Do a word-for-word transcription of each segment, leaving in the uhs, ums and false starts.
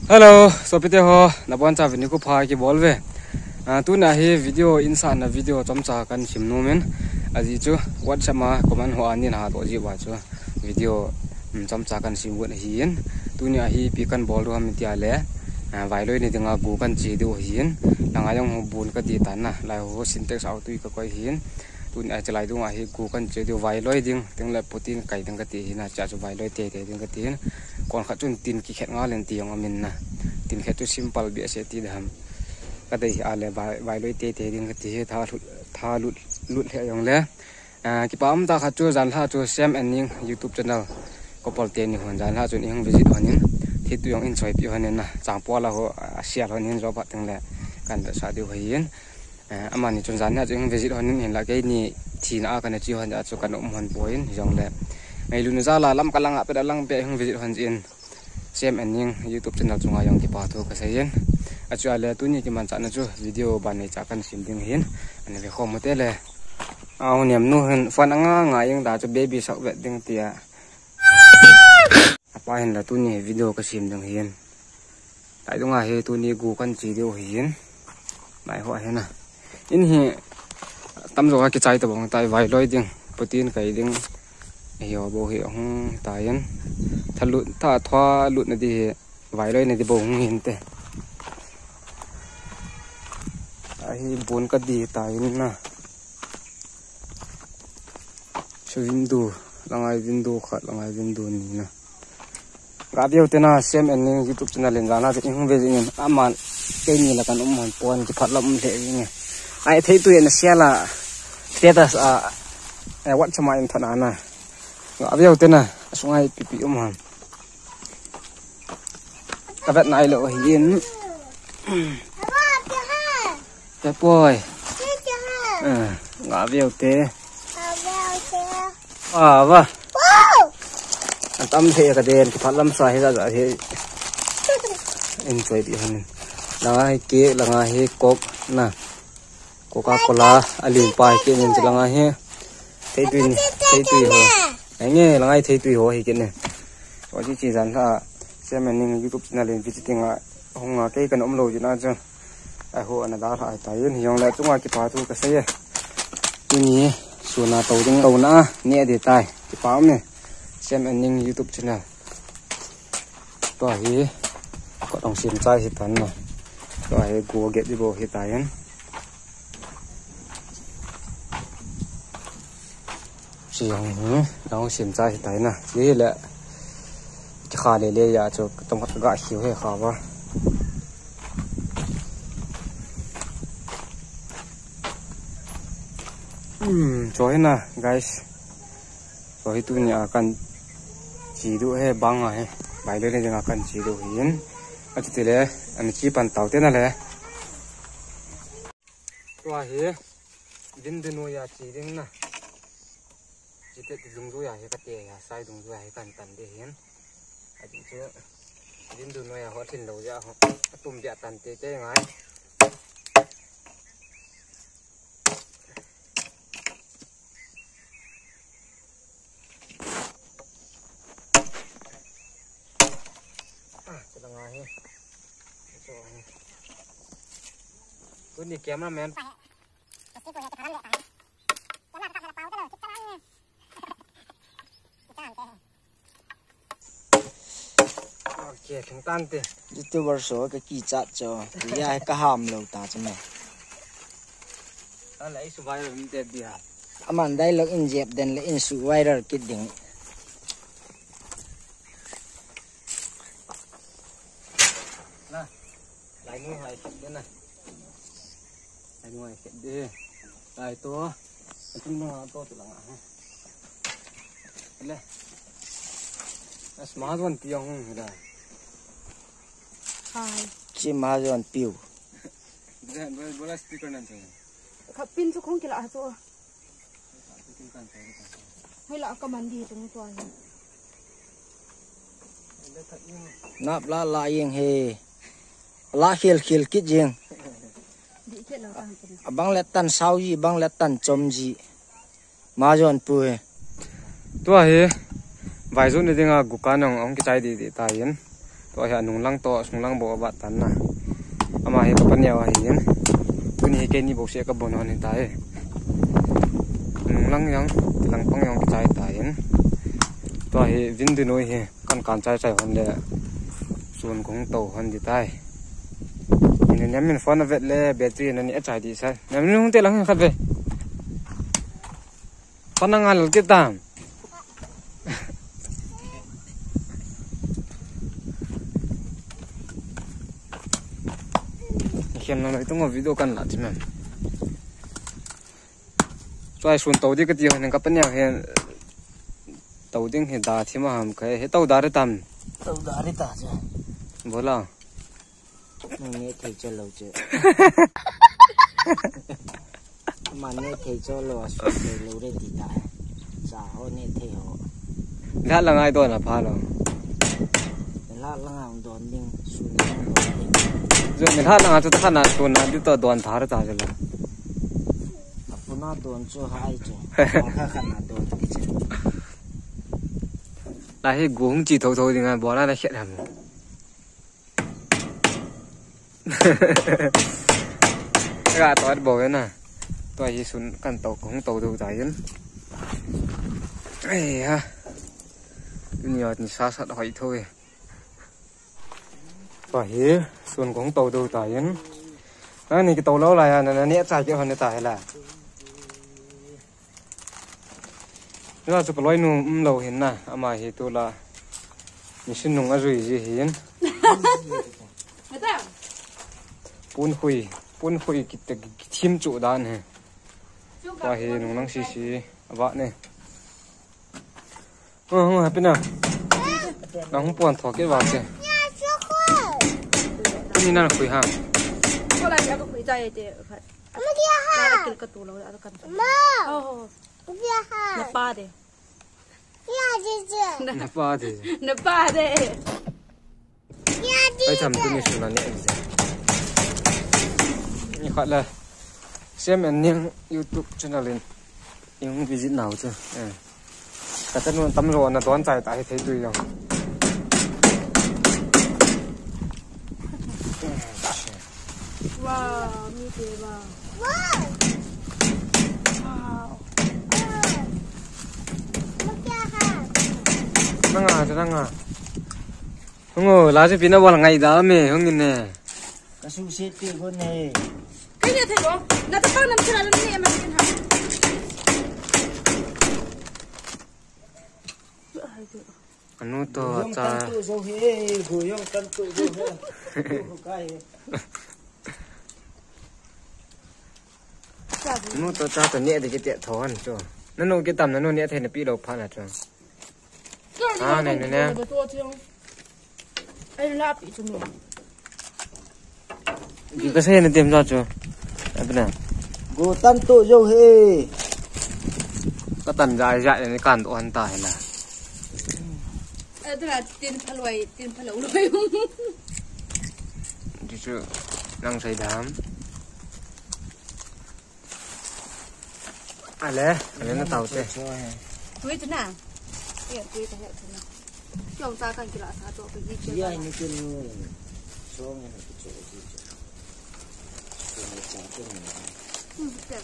Hello, sopite ho, nabonchauvin nikho pha kibol uve. Ah, tuni a hi video, insahna video chomcha kahin sem nom in. Ajeh chu WhatsApp a comment ho a neihin hahdoh jeh uva chu video, um, chomcha kahin sem got ahin. Tuni a hi ipi kahin bol diu ham iti le, ah, vailoi nei dinga go kahin che diu ahin. Langa jong hung bon kati tan na, lai ho Sintex a tui kakoi ahin. Tuni a chulai dunga hi go kahin che diu, vailoi ding, tin le putin kai ding kati ahin, achea chu vailoi teitei ding kati ahin. Kon khat chun tin kikhet ngal in ti jong amin na. Tin khet chu simple behseh ti dam. Kadei a le vai, vailoi teitei ding kati ahi, tha lut, tha lut, lut lheh jong le. Ah, kipa um tah khat chu janhi a chu Sam and Ning YouTube channel couple teni hon janhi a chun eihung visit hon in. Thei tui jong eihin choipeh hon in na. Changpol a ho, ah, share hon in jo phat tin le kahin vetsah diu ahin. Eh, amani chun janhi a chu eihung visit hon in, hinla keini thina a kana che hon jeh a chu kana um hon poi, hijongle ngailutna jal a lam kalang a pet a lang pet eihung visit hon jeh in Sam and Ning YouTube channel chunga jong kipa thu kasei in. Achea le tuni kimanchahna chu video ban neicha kahin sem ding ahin. Ana ve khom ute le. Au, nem nu hin phone anga nga jeng ta chu baby sak vet ding tia. Apa hin la tuni video kasem ding ahin. Taidunga hi tuni go kahin che diu ahin. Mai ho ahin na. In hi tamjo a kichai tabang tai, vailoi ding, putin kai ding. Hi ho bou hi ahung tai in. Tha lut, tha thua lutna di hi vailoi na di bou hung hinte. Ahi bon kati tai in na. Chu window, langai window khat, langai window ni na. Ga ve ute na, Sam and Ning YouTube channel in janhi a chu eihung visit in, aman keini la kana um hon pon, kiphat lam um lheh jeng e. Ai, thei tui in a share la, status a, eh, WhatsApp a in thot na na. Ga ve ute na, asunga ipi ipi um ham. Ka vet nai lou ahin. Te poi. Eh, ga ve ute. Ah, va. Atam lheh ka den, kiphat lam sa hi ja ja hi. Enjoy di han. Langa hi cake, langa hi Coke na. Coca-Cola, alin pa hi kit nin, chulanga hi. Thei tui ni, thei tui ho. Ai nge, langa hi thei tui ho hi kit ni. Wa chi chi janhi a, Sam and Ning YouTube channel in visiting a, hung a kei kana um lou jeh a chu. Ai ho ana dalha tai in, hijongle chunga kipa thu kasei e. Tuni, suna to ding to na, ni adi tai. Kipa um e. Sam and Ning YouTube channel. Tua hi, kot hung sem chai hi tan na. Tua hi, go get di bou hi tai in. Chi hung hi, hung sem chai hi tai na. Chi le, kikha le le ya chu, tong khat ga khiu he kha ba. Hmm, cho hi na, guys. Cho hi tuni a kahin che diu hi bang a hi. Vailoi nei dinga kahin che diu ahin. Achuti le, ana che pan tau te na le. Tua hi, window noi a che ding na. Che te ti dungjui a hi kate a, sai dungjui a hi kahin tan ding ahin. Achuti chu, window noi a ho thin lou jeh a ho. Atum bia tan teitei ngai. Ah, chulanga hi. Tuni cameraman. Okay, thung tan te. YouTuber so ka kichat cho. Ya ka ham lou ta chu me. Ala isu viral ni te dia. Aman dialogue in jep den le in su viral kit ding. Na. Lai nu hai kit den na. Lai nu hai kit de. Lai to. Atin ma to tu langa. Le. As ma don ti jong da. Hai. Chi ma don piu. Bola, bola speaker nan chang. Kha pin chu khong kila chu. Hai la ka man di tung tua hi. Nap la la jing he. La khel khel kit jing. Di khel la ka. Abang le tan sao ji, bang le tan chom ji. Ma jon pu he. Tua hi, vai jon ni dinga gukan ong, ong kichai di di ta yin. Tua hi anung lang toh, sung lang bou avat tan na. Ama hi kapa neo ahi in. Tuni hi keini bou seh kabon hon hitai. Nung lang jong, lang pang jong kichai tai in. Tua hi vin du noi hi, kan kan chai chai hon le. Sun kong to hon di tai. Ini niam min phone avet le, battery na ni achai di sa. Niam min hung te lang khat ve. Panang al kitam. Khem na lai tungo video kan la ti men. Choi sun to di kati hon kapa neo hi. To ding hi da thi ma ham kai. Hi to da re tam. To da re ta che. Bola. Nang ne thei che lo che. Ma ne thei che lo, a su thei lo re ti ta. Sa ho ne thei ho. La la ngai to na pha lo. La la ngai don ding, su na don ding. Jo mi la la ngai to ta na su na di to don tha re ta je lo. Apuna don chu hai chu. Kha kha na don ti che. La hi gung chi tho tho ding a bola na khet ham. Ka to at bo na. To hi sun kan to kong to do ta yin. Ai ha. Ni ot ni sa sa hoi tho e. To hi sun kong to do ta yin. Ani ki to lo la ya na ni cha ki hon ta la. Nila chu ka loinu um lo hin na, ama hi tu la. Machine nung a jui ji hin. Madam. Pun hui, pun hui ki te ki thim chu dan he. Pa hi nung nang si si, ava ne. Oh, oh, happy na. Nang hung puan tho ke va ke. Ni na hui ha. Ko la ya ko hui ta ye te. Ama dia ha. Na kil ka tu lo, a kan. Ma. Oh, oh. Dia ha. Na pa de. Ya, dia, dia. Na pa de. Na pa de. Ya, dia, dia. Ai, tham tu ni su na ne. Ni khat la. Sem en ning YouTube channel in. Ing visit nau chu. Eh. Ka chanu tam jo na don chai ta hi thei tu jong. Wow, mi te wow. Wow. Wow. Nanga, nanga. Hungo, la chu pina bol ngai da me, hung ne. Ka su se pe go ne. Kai ne thei lo. Na ta pa nam chira ne ma kin ha. Anu to cha. Go yong tan tu jo he, go yong tan tu jo he. Go kai. Anu to cha to ne de kiti tho han chu. Nanu kitam nanu ne thei na pi lo pha na chu. Ah, ne, ne, ne. Ai, la pi chu mi. Ki ka sei na tem ja chu. Abna. Go tan to jo he. Ka tan ja ja ne kan to han ta he na. Adra tin phaloi, tin phalo loi. Chu chu nang sai dam. Ale, ale na tau te. Tui tu na. Ye, tui ta he tu na. Kiong ta kan kila sa to pe ji che. Ya ni kin nu. Song ni tu che ji che. Ni cha tu ni. Hmm, ke.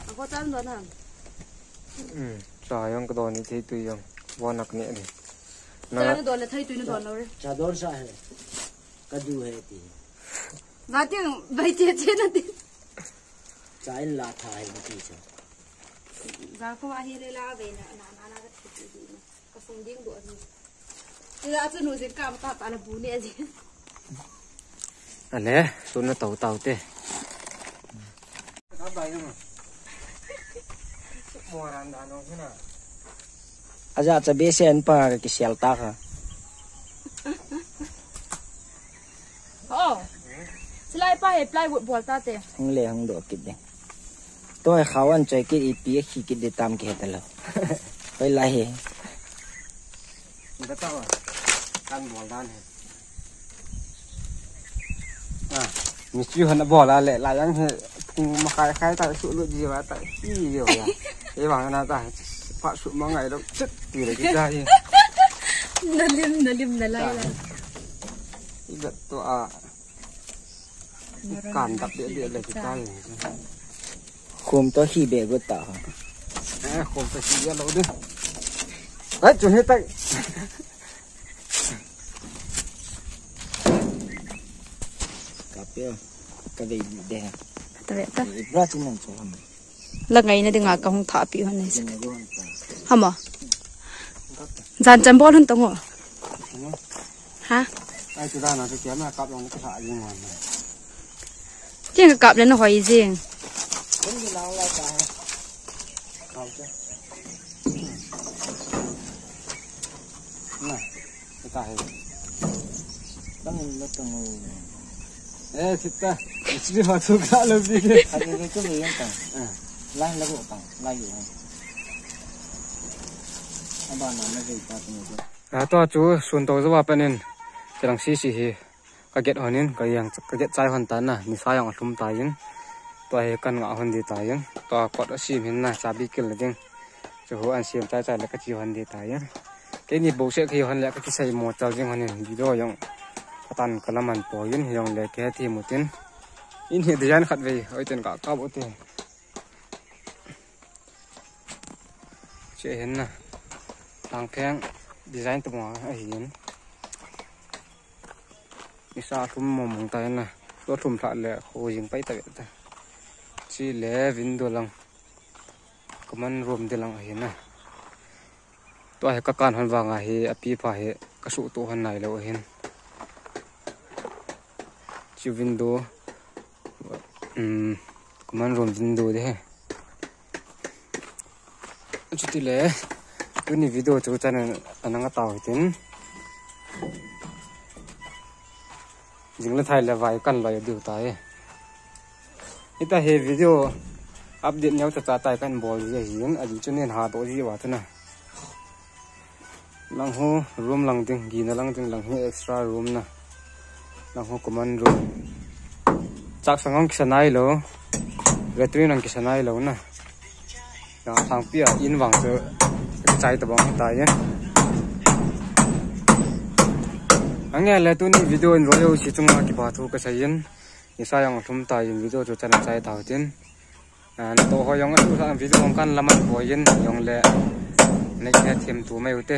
A ko tan do na. Hmm, cha yang ka do ni thei tu yang. Wa nak ne ni. Na cha na do le thei tu ni do lo re. Cha don sa he. Ka du he ti. Ba ting, bai che che na ti. Cha in la tha hai ti cha. Za ko ahi le la ve na, na, na, na, ka thi ti di na. Ka sung ding do ni. Ti la chu nu jin ka ta ta la bu ne ji. Ale, sun na tau tau te. Ka bai na. Mo ran da no na. Aja cha be sen pa ka kisel ta ka. Oh. Silai pa he plywood bol ta te. Hung le hung do kit de. To he khawan chai kit ipi a khi kit de tam ki he ta lo. Hoi lai he. Ni ta ta wa. Kan bol dan he. Ah, mistri hon a bol a le, la yang he, pung ma khai khai ta su lu ji wa ta, i ji wa. E wa na ta, pa su ma ngai lo, chit ti le ki ta hi. Na lim, na lim, na lai lai. Tua kan dap de de le kita. Khum to hi be got ta ha. Eh, khum to hi ya lo de. Ai, chu he tai. Ka pe, ka ve de. Ta ve ta. Bra chin nang chu ham. La ngai na dinga ka hung tha pi hon nei sak. Hama. Jan chan bol hun tong ho. Ha? Ai, tu dan na tu kiam na kap long ka tha jing hon. Ken ka kap le na hoi jing. Na, ka he. Tang in la tang o. Eh, sita. Sri ho tu ka lo bi. Ade ni tu le yang tang. Eh. Lai la ko tang, lai yo. Aba na na ve pa tu ko. A to chu sun to zo wa panin. Chilang si si hi. Ka get hon in, ka yang, ka get chai hon ta na, nisa jong alhum ta in. Tua hi kan ngah hon di ta in. Tua kot asim hin na, chabi kil na ding. Chu hu an siam chai chai le ka chi hon di ta in. Keini bo se ki hon le ka kisei mo chal jing hon in, video jong. Ka tan ka laman po in, jong le ke thi mu tin. In hi design khat vei, oi ten ka ka bo te. Che hin na. Tang pheng design tu mo ahi in. Nisa lhum mo mong ta hin na. Tua lhum thla le ho jing pai ta ve ta. Chi le window lang. Common room de lang ahi na. Tua hi ka kan hon vang ahi, api pha hi ka su tu hon nai lo ahin. Chi window. Um, common room window de he. Chuti le, tuni video chu chan anang a tau hitin. Jing le thai le vai kan lai diu tai. Hita he video update neo cha cha tai kan bol ji hin, a ji chu nen ha to ji wa thuna. Lang ho room lang ding, gina lang ding, lang hi extra room na. Lang ho common room. Chak sang ang kisa nai lo. Latrine ang kisa nai lo na. Yang thang pia in vang chu chai ta bang ta yan. Ang ya le tuni video in royal si chung ma ki ba thu ka sa yin. Nisa jong lhum ta in video chu chan a chai ta tin. An to ho jong a tu sa video jong kan laman bo yin jong le. Nei ke thim tu mai u te.